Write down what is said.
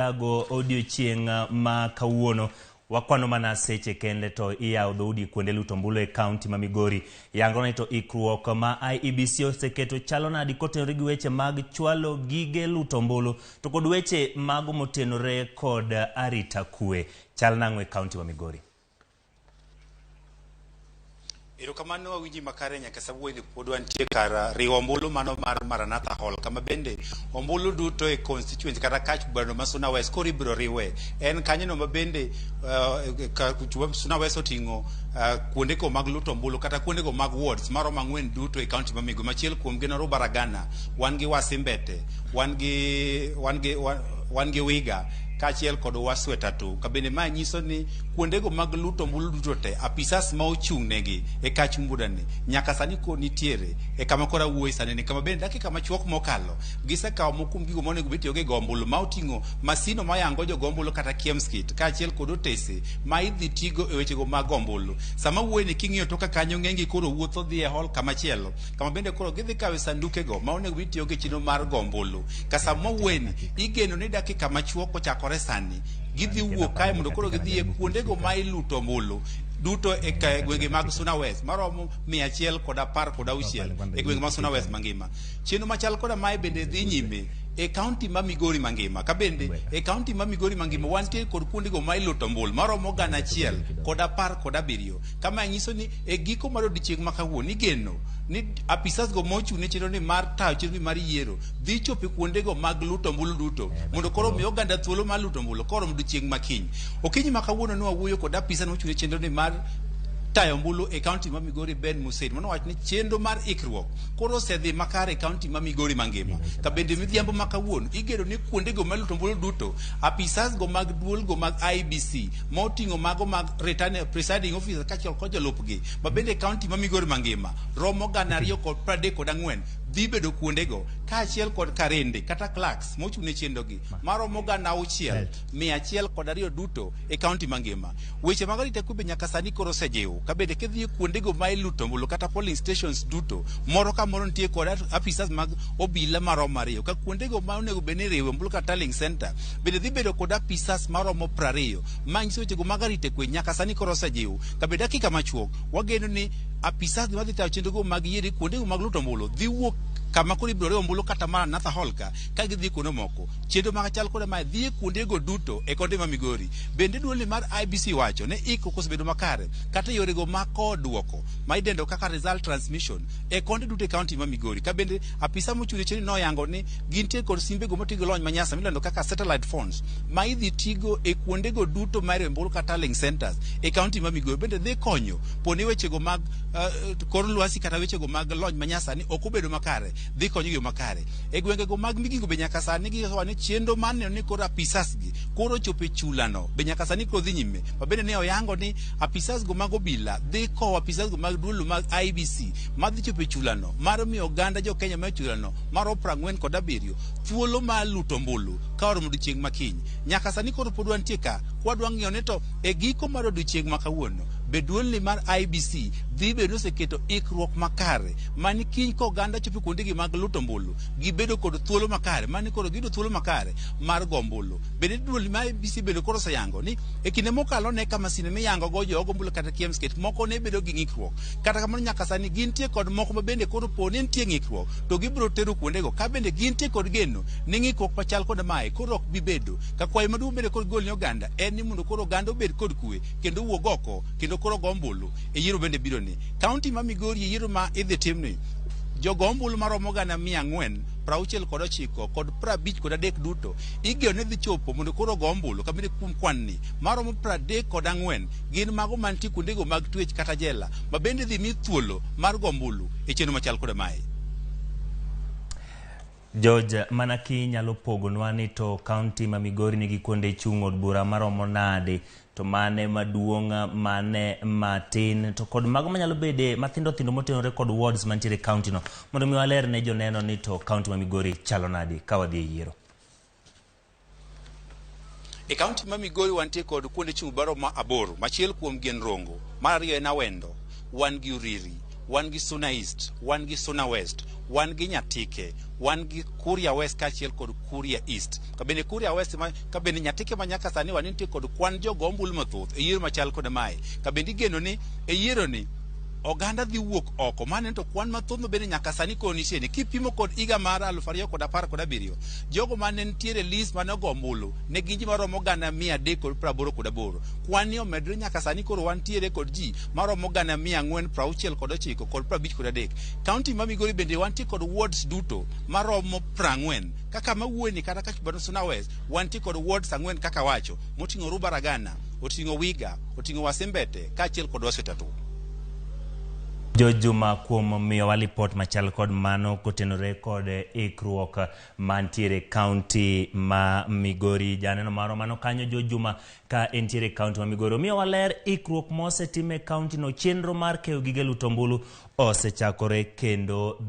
Go odiochieng' ma kawuono wakwano mana seche kende to iyawo dhoudi kuonde luto ombulu e kaunti ma Migori. Yango ni to ikruok ma IEBC oseketo chalo nadi kotenore gi weche mag chwalo gige luto ombulu to kod weche mago motenore kod arita kwe. Chal nang'o e kaunti ma Migori? Erokamano awinji makare nyaka sawuoyi pod wantie kar riwo ombulu mano mar Maranatha Hall kama bende ombulu duto e constituency kata kach bwano ma Suna West koro ibiro riwe. En kanyono ma bende uh, Suna West oting'o uh, kuonde go mag luto ombulu kata kuonde go mag wards maromo ang'wen duto e county ma Migori. Machiel kuom gin Rubaragana, wan gi Wasimbete, wan gi wan gi wan, wan gi Wiga kaachiel kod Waswetatu. Ka bende ma nyiso ni kuondego mag luto ombulu duto te, apisas ma ochung' negi e kach mbudani nyaka sani ko nitiere e kama koro awuoye sani ni, kama bende dakika machuok mokalo gisekawo moko kuom gigo monego bed itiyogo e go ombulu ma oting'o masino mayango jogo ombulu kata KIEMS kit kaachiel kod otese ma idhi tigo e wechego mag go ombulu. Sama awuoye ni king'iyo toka kanyo ng'enygi koro wuotho dhi e hall kamachielo kama bende koro gidhi kawe sandukego ma onego bed itiyogo e chenro mar go ombulu. Ka sama wawuoye ni igeno ni dakika machuok kochakore sani gidhi wuok kae mondo koro gidhi e kuondego ma iluto ombulu duto e gwenge mag Suna West maromo 116 e gwenge mag Suna West mangima. Chenro machal koda mae bende dhi nyime e kaunti ma Migori mangima. Ka bende e kaunti ma Migori mangima wantie kod kuondego ma iluto ombulu maromo 1017. Kama nyiso ni e giko mar odiochieng' ma kawuono igeno ni apisas go mochung' ne chenro ni mar tayo chenro ni mar yiero dhi chopo e kuondego mag luto ombulu duto mondo koro mi oganda thuolo mar luto ombulu koromo odiochieng' ma kiny. Okinyi ma kawuono ne wawuoyo kod apisa mochung' ne chenro ni mar tayo ombulu e kaunti ma Migori Ben Musein mano wacho ni chenro mar ikruok koro osedhi makare e kaunti ma Migori mangima. Ka bende midhiambo ma kawuono igeno ni kuondego mar luto ombulu duto apisas go mag duol go mag IEBC ma oting'o mago mag returning presiding officer kaachiel kod jolupgi ma bende e kaunti ma Migori mangima romo 234 dhi bedo kuondego kaachiel kod karende kata clerks mochung' ne chenrogi maromo 6102 duto e kaunti mangima. Weche mag arita kwe be nyaka sani koro osejiw ka bende kidhi e kuondego ma iluto ombulu kata polling stations duto moro ka moro nitie kod apisas mag obila maromo ariyo ka kuondego ma onego bed ni iriwe ombulu kata tallying center bende dhi bedo kod apisas maromo 20 ma nyiso wechego mag arita kwe nyaka sani koro osejiw ka bende dakika machuok wageno ni apisas madhi tayo chenrogo mag yiero kuondego mag luto ombulu dhi wuok kama koro ibiro riwo ombulu kata Maranatha Hall ka ka gidhi kuonde moko. Chenro machal koda mae dhi e kuondego duto e kaunti ma Migori. Bende duolni mar IEBC wacho ni ikruok osebedo makare kata yorego mag kowo duoko ma idendo kaka result transmission e konde duto e kaunti ma Migori. Ka bende apisa mochung' ne chenro noyango ni gintie kod simbego matiyo gi lony manyasani milando kaka satellite phones ma idhi tigo e kuondego duto ma iriwo ombulu kata tallying centers e kaunti ma Migori. Bende dhi konyo poni wechego mag kor lwasi kata wechego mag lony manyasani ok obedo makare dhi konyo yo makare. E gwengego mag Migingo be nyaka sani giwacho ni chenro mar neno ni koro apisas gi koro ochopo e chulano be nyaka sani koro dhi nyime. Ma bende ne oyango ni apisas go mag obila dhi kowo apisas go mag duol mag IEBC madhi chopo e chulano mar miyo oganda jo Kenya ma e chulano maromo 47 thuolo mar luto ombulu ka oromo odiochieng' ma kiny. Nyaka sani koro pod wantie ka kwadwa ng'iyo ni to e giko mar odiochieng' ma kawuono be duolni mar IEBC dhi bedo ni oseketo ikruok makare mani kiny ka oganda chopo kuondegi mag luto ombulu gibedo kod thuolo makare mani koro giyudo thuolo makare mar go ombulu. Bende duol mar IEBC bende koro oseyango ni e kinde mokalo ne ka masinde miyango go jogo ombulu kata KIEMS kit moko ne bedo gi ng'ikruok. Kata kamano nyaka sani gintie kod moko ma bende koro po ni nitie ng'ikruok to gibiro tero kuondego ka bende gintie kod geno ni ng'ikruok machal kod mae koro ok bi bedo. Ka kwayo maduong' bende koro gigol ne oganda en ni mondo koro oganda obed kod kwe kendo owuog oko kendo koro ogo ombulu e yiero bende biro ni. Kaunti ma Migori e yiero ma idhi timni jogo ombulu maromo 469 kod 53 duto igeno ni dhi chopo mondo koro ogo ombulu kabende kuom kwan ni maromo 34 gin mago mantie kuondego mag twech kata jela ma bende dhi mi thuolo mar go ombulu e chenro machal koda mae. George, mana kinyalo pogonwa ni to kaunti ma Migori nigi kuonde chung' od bura maromo nade to mane maduong' mane matin to kod mago manyalo bede mathindo thindo motenore kod wards mantiere e kaunti no mondo mi waler ne joneno ni to kaunti ma Migori chalo nade ka wadhi e yiero. E kaunti ma Migori wantie kod kuonde chung' maromo aboro. Machiel kuom gi en Rongo, mar ariyo en Awendo, wan gi Uriri, Wan gi Suna East, wan gi Suna West, wan gi Nyatike, wan gi Kuria West kaachiel kod Kuria East. Ka bende Kuria West ma, ka bende Nyatike ma nyaka sani wan nitie kod kwan jogo ombulu mathoth e yiero machal kod mae. Ka bende igeno ni e yiero ni oganda dhi wuok oko mane to kwan mathoth ma bende nyaka sani koro nitie ni kipimo kod higa mar 2017, jogo mane nitiere list mane ogo ombulu ne gin ji maromo 388,000. Kwan ni omedore nyaka sani koro wantiere kod ji maromo 469,053. Kaunti ma Migori bende wantie kod wards duto maromo 40. Kaka mawuoyeni kata ka Suna West wantie kod wards 4 kaka wacho moting'o Rubaragana, oting'o Wiga, oting'o Wasimbete kaachiel kod Wasitatu. George Juma kuom miyowa lipot machal kod mano kotenore kod ikruok mantiere kaunti ma Migori. Janeno marwa mano kanyo George Juma ka entiere kaunti ma Migori. Omiyowa ler ikruok mosetim e kaunti no, chenro mar keyo gige luto ombulu osechakore kendo dhi